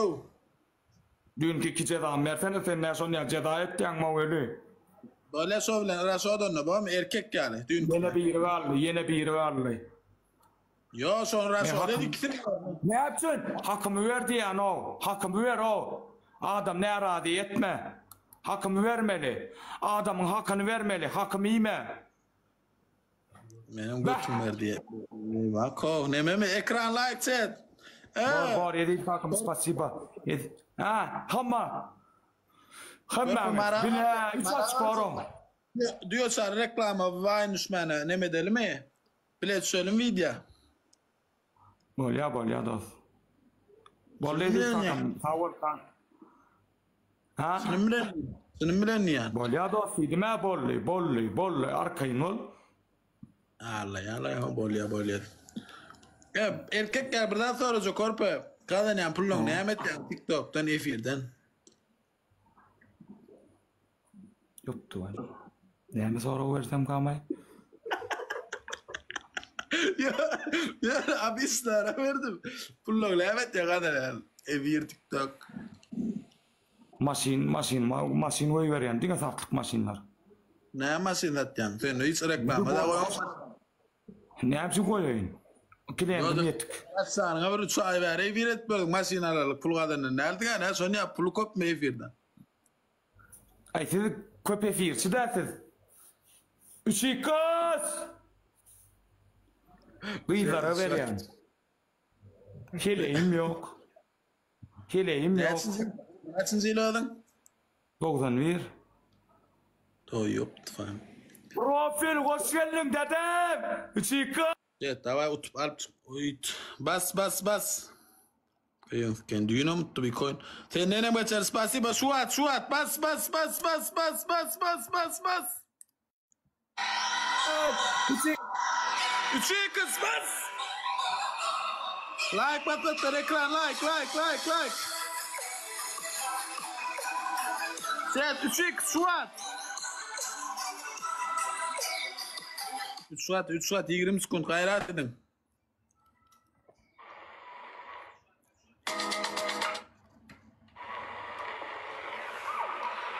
Döw. Düýnki iki jezamy bersene sen nä şonýa jeza etýäň moweli. Bolýa şo bilen raşod onda bormy erkek ýaly düýnki. Ýene biri galdy ýene biri galdy. Ýo şony raşod et ikisini. Näme üçin? Hakymy ber diýýän-ow. Hakymy ber-ow. Adam närazy etme. Hakymy bermeli. Adamyň hakyny bermeli. Hakymy iýme. Meniň götüm ber diýe. Bak, nememi ekran like chat. Bor bor Eziz kakam spasiba. Ha, hamma. Hemmäňiz bile üç açyk oruň. Düýeçar reklama waýn düşmäne neme edelimi? Bile düşelim wideo. Bolýa bolýa dos. Boldy Eziz kakam sag bol. Ha? Şunuň bilen, şunuň bilen diýýän. Bolýa dost diýdim-ä boldy, boldy, boldy, arkaýyn bol. Alla ýala ýa bolýa bolýa. E, erkek gel bir zat sorajak körpe. Gazanýan puluň näme etýäň TikTokdan, efirden? Ýokdy bar. Näme sorag bersem kamay? Ýa, ýa abisnara berdim. Puluň näme etýäň gazanýan? Efir TikTok. Maşyn, maşyn, maşyn goýberýän, diňe satlyk maşynlar. Näme maşyn satýaň? Sen hiç reklama da goýaňok. Näme üçin goýaýyn? Klientim ýetik. Sanyňa bir 3 aý bäri efir etmedik, maşyn alarlyk pul gazandan däldik ä, şony ýap puly köpmi efirden? Aý siz köp efirçi dä siz. Üçikas! Gyzlara berýän. Heleýim ýok. Heleýim ýok. Näçinji ýyl özüň? 91. Toý ýokdy fan. Profil hoş geldiň dedem. Üçikas! Evet, daway utup alyp çyk. Oýt. Bas bas bas. Öýüňken düýn unutdy bir koýun. Senden hem geçer. Spasiba şu at şu at. Bas bas bas bas bas bas bas bas bas. Üçi kız bas. Like patlatlar ekran like like like like. Sen üçi kız şu at. Üç at, üç at, 20 sekund gaýrat ediň.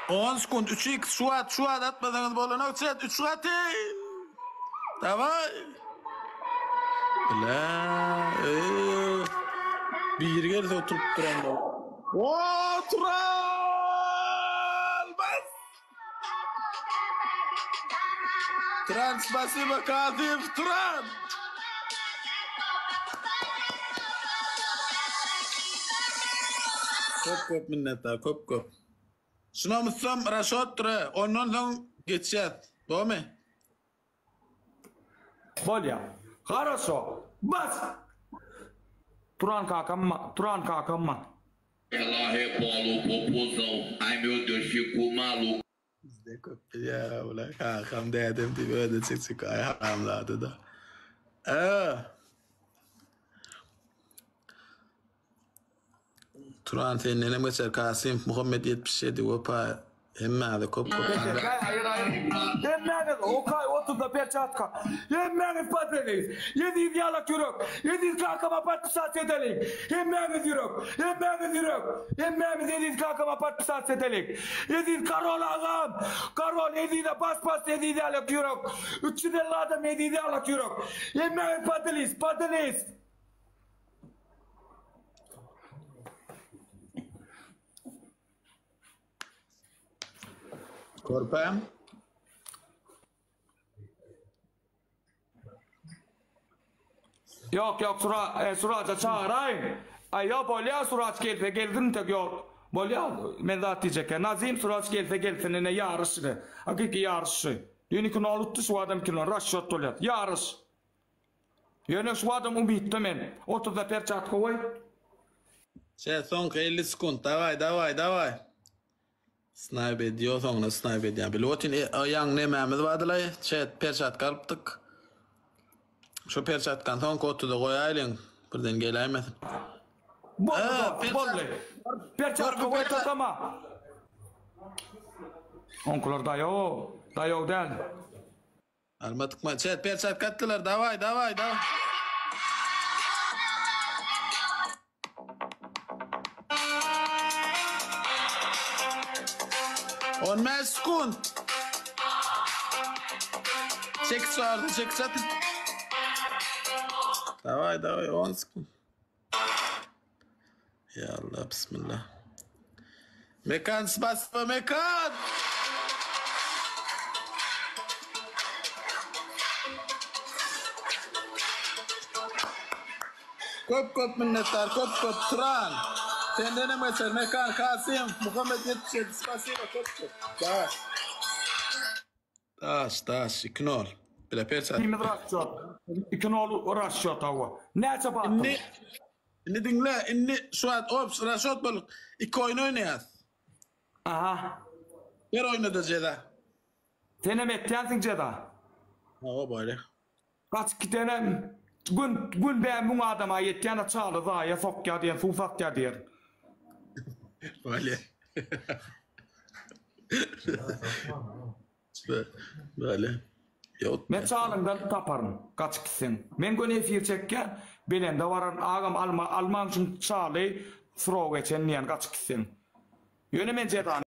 On sekund, üç x, şu at, şu at atmasaňyz bolanok, chat, üç gaty. Daway. Bile, eee. Bir gelse oturup duran bol. Otural! Bas! Turan spasiba Kazyf Turan. Köp köp minnetdar köp köp. Şuna mutsam raşotdyr ondan soň geçýäs. Dogmy? Bolýa. Haraşo. Bas. Turan kakam Turan kakam ma. Ela rebola o popozão, ai meu Deus fico maluco. Bizde köp bilýär bular kakam dädem diýip öde çekjek aý haramzada da. Ee. Turan senden hem geçer Kasym Muhammed 77 Wepa hemmäňize köp köp Peşerkaý aýyr aýyr. Hemmäňiz okaý otuzda perçatka. Hemmäňiz podeliz. Eziz ýalak ýürek. Eziz kakama podpisat edeliň. Hemmäňiz ýürek. Hemmäňiz ýürek. Hemmämiz Eziz kakama podpisat edeliň. Eziz karol agam. Karol Ezize bas bas Eziz ýalak ýürek. 350 adam Eziz ýalak ýürek. Hemmäňiz podeliz podeliz. Körpäm. Ýok ýok sura e, suraja çagyraýyn. Aý ýok bolýa suraç gelse gelsin tek ýok. Bolýa men zat diýjek. Nazim suraç gelse gelsin ine ýaryş ine. Hakyky ýaryş şu. Düýn 2 nol utdy şu adam 2 nol rasçot bolýar. Ýaryş. Ýöne şu adam umytda men. Otuzda perçatka goý. Şe soňky 50 sekunt daway daway daway. Snayp ediyor soňuna snayp edýän. Bilip otyn e, ýaň nemämiz bardylaý. Çet perçatka alypdyk. Şu perçatkany soňky otuda goýaýlyň. Birden geläýmesin. Boldy, boldy. Perçatka goý totama. Onkular daýaw, daýaw däl. Almadykmy? Çet perçatka atdylar. Daway daway daway. 15 sekunt. Çekiç bardy, çekiç atyn. Daway, daway, 10 sekund. Ya Allah, bismillah. Mekan, spasibo, Mekan! Köp köp minnetdar köp köp Turan sendenem geçer Mekan Kasym Muhammet 77 spasiba köp köp daş daş daş 2 nol bile perçat Hepimiz rasçot. 2 nol rasçot hawa. Näçe batdyň? Indi indi diňle indi şu wagt obş raşot bolduk iki oýun oýnaýas. Aha. Her oýunda-da jeza. Senem etýänsiň jeza. Hawa bolýa. Gaçyp gidenem gün gün bä müň adama ýetýänä çaly zaýa sokýa diýen suw satýa diýer. Bolýa. Bolýa. Ýok. Men çalyňdan taparyn gaçyp gitseň. Men göni efir çekýän belende bararyn agam alma almaň şuň çaly srok geçen diýen gaçyp gitseň. Ýöne men jezany.